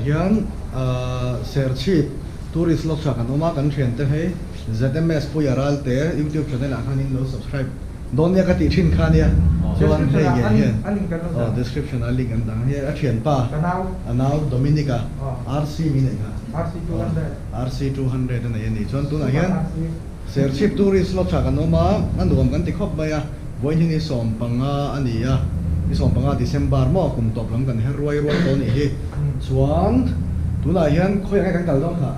hian Serchhip Tourist Lodge ah kan awm a, kan thiante hei ZMS Puia Ralte YouTube channel ah khan in lo subscribe dawn nia ka tih thin kha nia, chuan hei ngei hian aw description ah link an dah ang, hei a thianpa a nau Dominic a RC min neih kha RC 200 a nei a ni, chuan tunah hian Serchhip Tourist Lodge ah kan awm a, a nuam kan ti khawp mai a, vawiin hi ni 15 a ni a, ni 15 December maw kum tawp lam kan her ruai ruai tawh a nih hi. Chuan tunah hian khawiah nge kan kal dawn kha?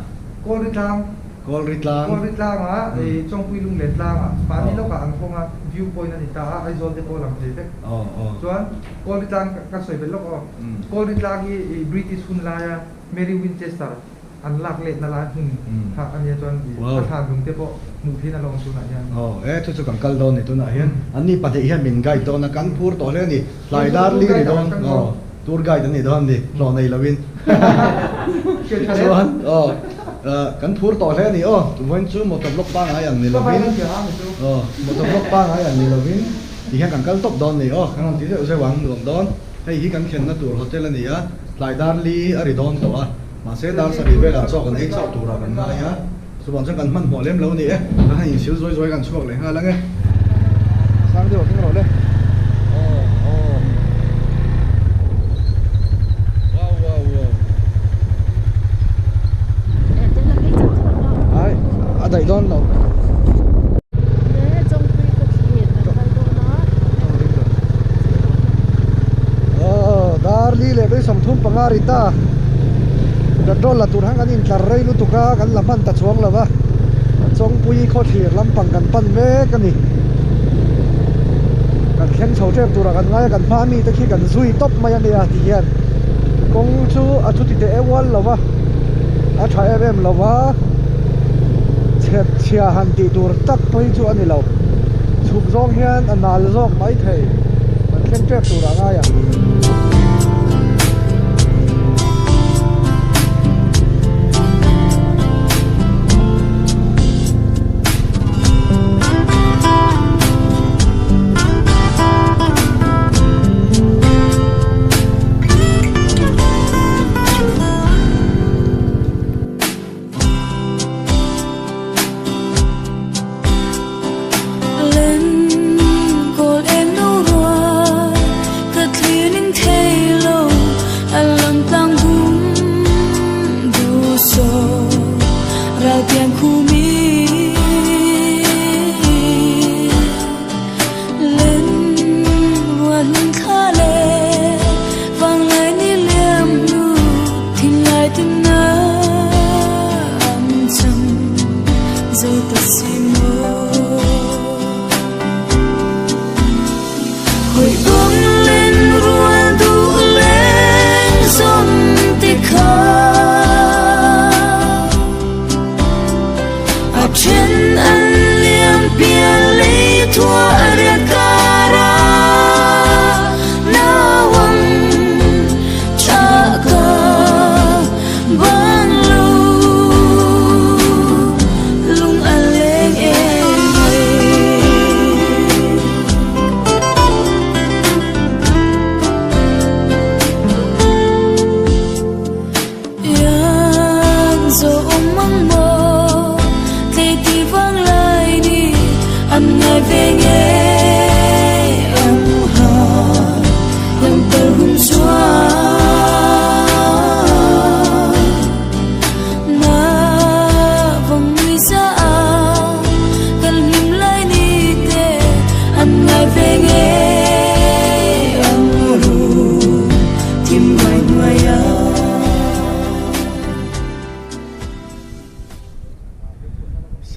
Kawlri tlang. Kawlri tlang. Kawlri tlangah ei Chawngpui Lunglen tlangah mahni lawkah an kawng a, view point a ni ta a, Aizawl te pawh a lang thei vek. Chuan Kawlri tlang ka sawi belh lawk aw. Kawlri tlang hi British hun laia Mary Winchester An lak letna lai hmun kha a nia chuan a thlan lung te pawh hmuh theih in a lo awm tunah hian. Aw e chu chu kan kal dawn ni tunah hian an ni pahnih hian min guide dawn a kan phur tawh hle a ni hlai dar li ri dawn aw tour guide an ni dawn a ni hlawh nei lo in chuan aw kan phur tawh hle a ni aw vawiin chu motor block pangai ang ni lovin aw motor block pangai ang ni lovin ti hian kan kal tawp dawn a ni aw kan rawn ti zeuh zeuh ang nuam dawn hei hi kan thlenna tur hotel a ni a hlai dar li a ri dawn tawh a. Mahse dar sarih velah chaw kan ei chauh turah kan ngai a, chuvang chuan kan hmanhmawh lem lo a ni e, kan han insil zuai zuai kan chhuak leh nghal ang e. Sang deuh a keng rawh le. Aw aw. Wow wow wow. Ai, a daih dawn lo. Aw, dar li leh vei 35 ri ta. Petrol la tur hang kan intlar rei lutuk a, kan la hman ta chuang lo va. Chawngpui khawthlir lampang kan pan mek a ni. Kan thleng chho tep turah kan ngai a, kan hma mite khi kan zui tawp mai a nia ti hian kawng chu a chuti teh e ual lo va, a tha em em lo va, chhep chhia han tih tur tak pawh hi chu a ni lo. Chhuk zawng hian a nal zawk mai thei, kan thleng tep turah a ngai ang.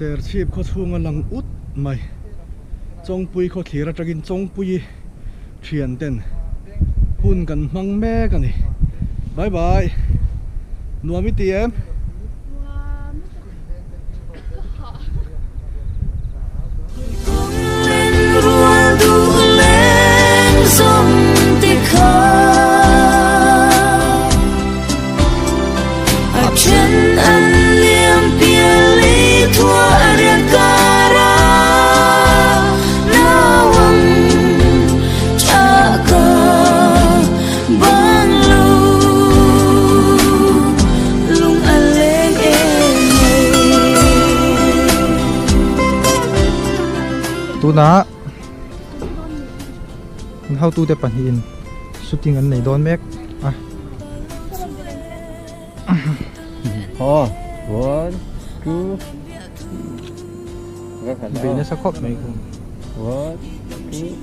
Serchhip khaw chhunga lang ut mai Chawngpui khaw thlir atangin Chawngpui thian ten hun kan hmang mek a ni. Bye bye nuam i ti em? Tunah an hotute pahnihin shooting an nei dawn mek a. Aw, one, two, Bei nasa khawp mai khu. One, two.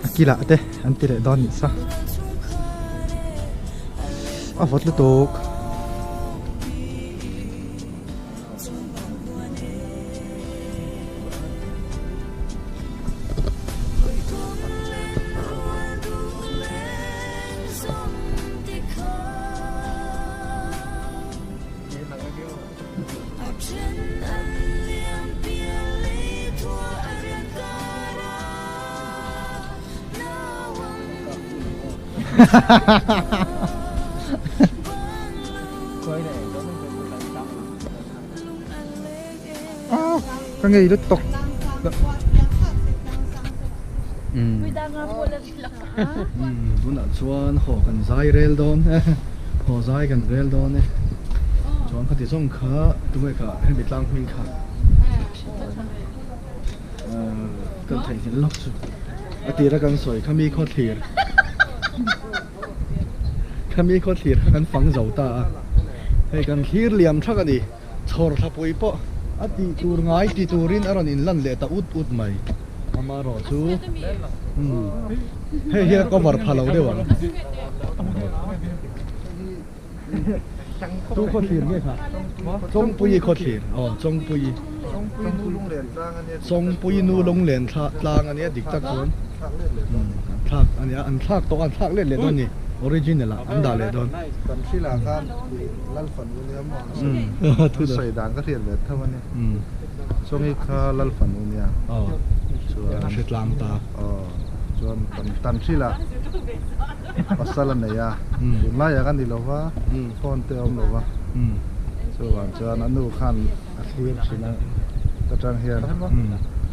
A kilah te an ti leh dawn nih sa. A vawt lutuk. Ka ngei lutuk. Tunah chuan haw kan zai rel dawn e, haw zai kan rel dawn e. Chuan khati zawng kha tunge kha hemi tlang hming kha kan theihnghilh lawk chu a tira kan sawi khami khawthlir khami khawthlir kha kan fang zo ta a, hei kan thlir liam thak a ni. Chhawr thlapui pawh a tih tur ngai ti turin a rawn inlan leh ta ut ut mai. Amaherawh chu hei hian a cover pha lo deuh ang. Tu khawthlir nge kha? Chawngpuii khawthlir. Aw Chawngpuii. Chawngpuii nu lunglen tlang a nia dik tak chuan. Thlak a nia an thlak tawh a an thlak let leh dawn a ni. Original ah an dah leh dawn. Kan hrilah khan Lalfan u nia maw? An sawi dan ka hriat ve tho a ni. Chawngi kha Lalfan u nia. Chuan a hre tlang ta. Aw chuan kan tan hrilah pasal a nei a. Tunlaiah ka ni lo va, phone te a awm lo va. Chuvang chuan a nu khan a thlir thin a ta tang hian a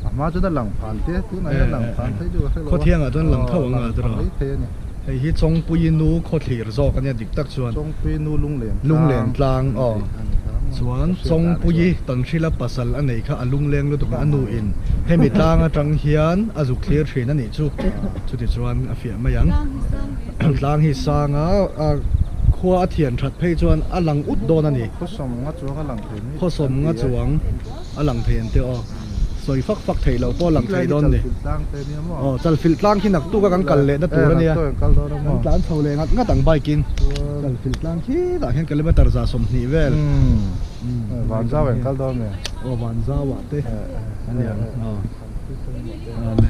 hma chuan a lang phan te tunah hian lang phan thei chu ka hre lo a. Khawthiangah chuan lang tho ang a tiraw. Lang thei a ni. Hei hi Chawngpuii nu khawthlir zawk a nia dik tak chuan. Chawngpuii nu lunglen tlang. Lunglen tlang aw. Chuan Chawngpuii Tanhrila pasal a nei kha a lungleng lutuk a nu in hemi tlang atang hian a zuk thlir thin a nih chu. Chuti chuan a fiah mai ang. Tlang hi sang a khua a thian that phei chuan a lang ut dawn a ni. Khawsawm nga chuang a lang thei mai. Khawsawm nga chuang a lang thei an tih aw. Sawi fak fak theih loh pawh a lang thei dawn ni. Aw Chalfilh tlang khi naktuk a kan kal leh na tur a nia. Kan tlan chho leh ngat ngat ang bike in. Chalfilh tlang khi tah hian kilometer 120 vel. Vanzau ah kal dawn nge? Aw Vanzau ah te a ni ang aw. Aw le.